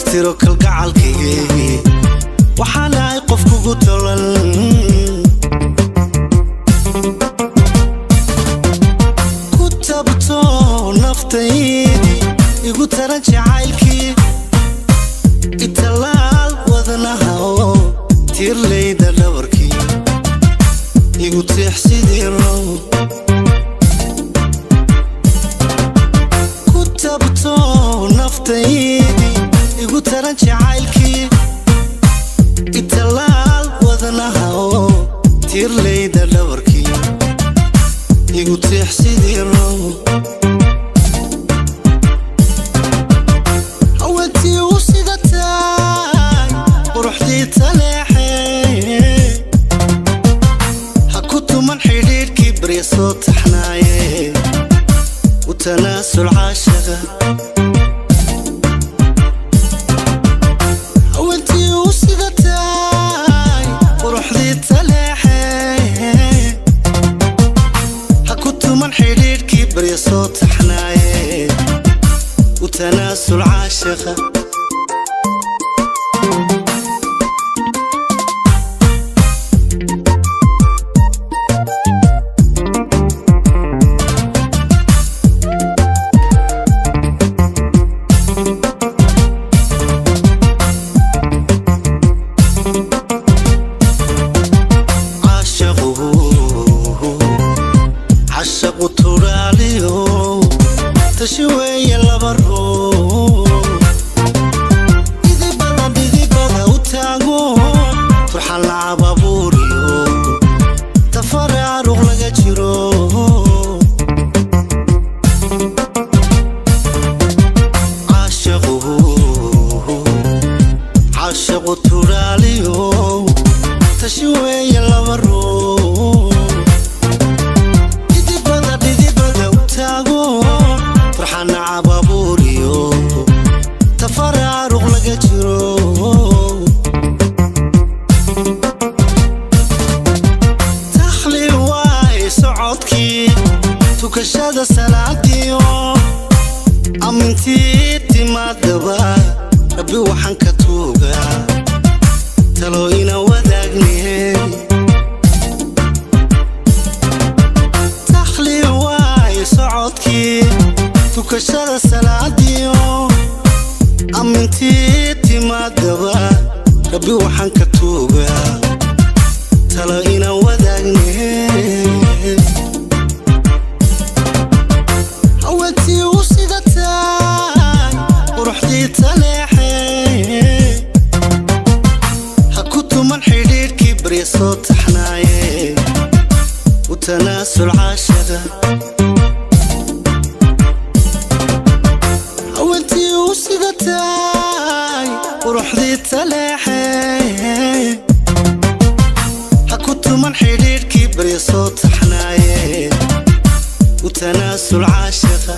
Tirtiro kalgacalkii waxaan ahay qof kugu tolan. Ku tabto naftaydii igu taran jacaylkii, italaal wadnaha oo tiirleyda dhabarkii igu tiix sidii row. Ku tabto naftaydii igu taran jacaylkii, italaal wadnaha oo tiirleyda dhabarkii igu tiix sidii row. Haweentii u sidatay quruxdii taleexee, ha ku tuman xidhiidhkii barya soo taxnaaye, u tanaasul caashaqa. Haweentii u sidatay quruxdii taleexee, ha ku tuman xidhiidhkii barya soo taxnaaye, u tanaasul caashaqa. Caashaqu caashaqu turaaliyo tashi weeye laba ruux, dhidibada dhidibada u taago, turxan lacab abuuriyo tafaraaruq laga jiro. Caashaqu caashaqu turaaliyo tashi weeye laba ruux, dhidibada dhidibada u taago, turxan nacab abuuriyo tafaraaruq laga jiro. Takhli waay socodkii tukashada salaadiyo amintii timaadaba, Rabbi waxaan ka tuugaa talo ina wadaagne. Takhli waay socodkii tukashada salaadiyo amintii timaadaba, Rabbi waxaan ka tuugaa talo ina wadaagne. Haweentii u sidatay quruxdii taleexee, ha ku tuman xidhiidhkii barya soo taxnaaye, u tanaasul caashaqa. Haweentii u sidatay quruxdii taleexee, ha ku tuman xidhiidhkii barya soo taxnaaye, u tanaasul caashaqa.